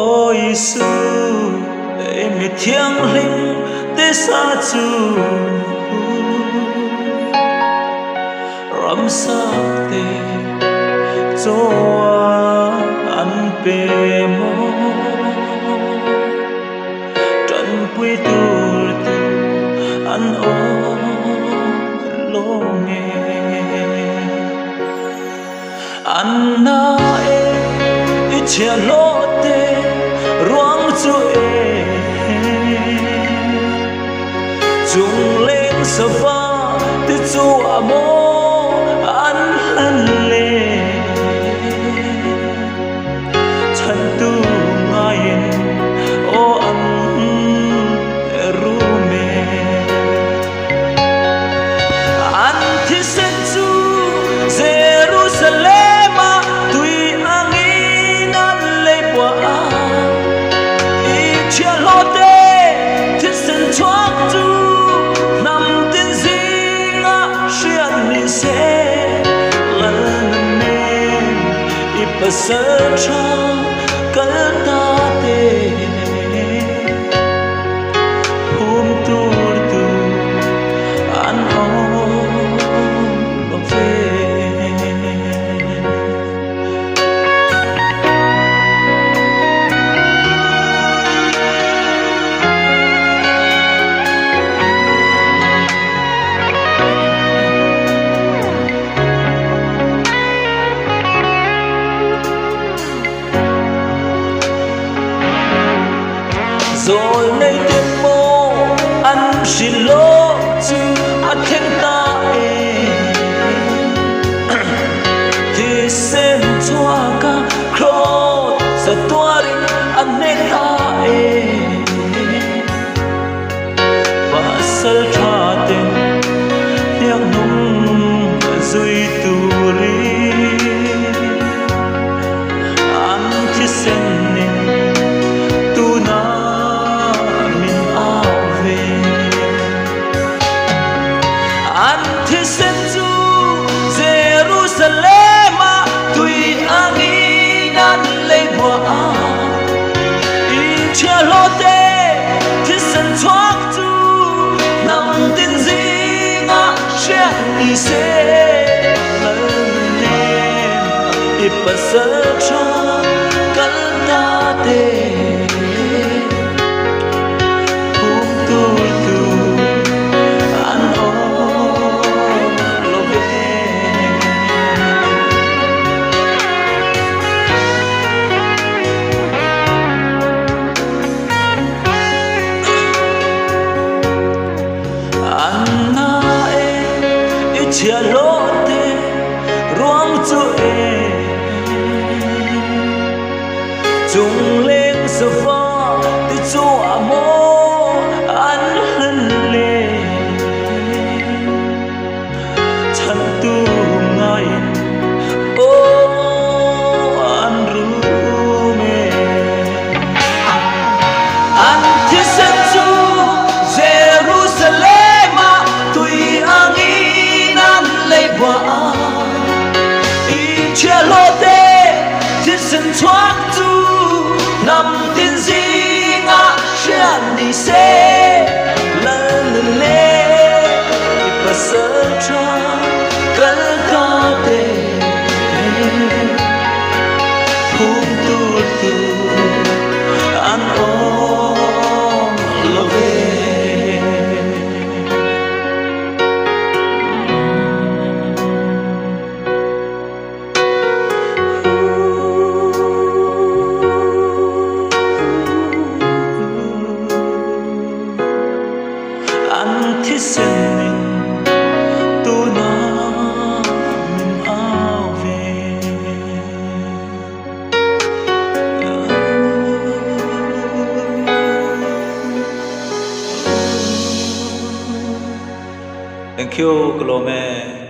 Aw Isu, i mi thianghlim te sa chu ramsak te chaw an pe maw? Tanpui tur te an awm lo nge? An na e i chhiahhlawh te ruang chu e Chung leng sava te chu a maw an hlan le Chhantu ngaiin aw an rum e. An thisen chu Jerusalem-a tui angin an lei puah a, i thianhlawhte thisen chhuak chu hnam tin zingah hriat ni se. Lalna nen i pasal tha kal ta te. Hum tur tu an awm lo ve. Zawl nei te maw an hrilh lawk chu a thleng ta e. Thisen chhuak a kraws sa tuarin a hnek ta e. Pasal tha ten hniak hnung zui turin an thisen in tuna min au ve. An thisen chu Jerusalem-a tui angin an lei buah a, i thiahhlawh te thisen chhuak chu hnam tin zingah hriat ni se. Lal nen i pasal tha kal ta te. Hum tur tu an awm lo ve. An na e i chhiahhlawh te ruang chu e. Chung leng sava ti chu a maw an hlan le. Chhantu ngaiin aw an rum e. An thisen chu Jerusalem-ah tui angin an lei buah a. I thiahhlawh te thisen chhuak chu hnam tin zingah hriat ni se. Lal le i pasal tha kal ta te phum tur tu an awm lo ve. An thisen in tuna min au ve. Thank you, ka lawm e.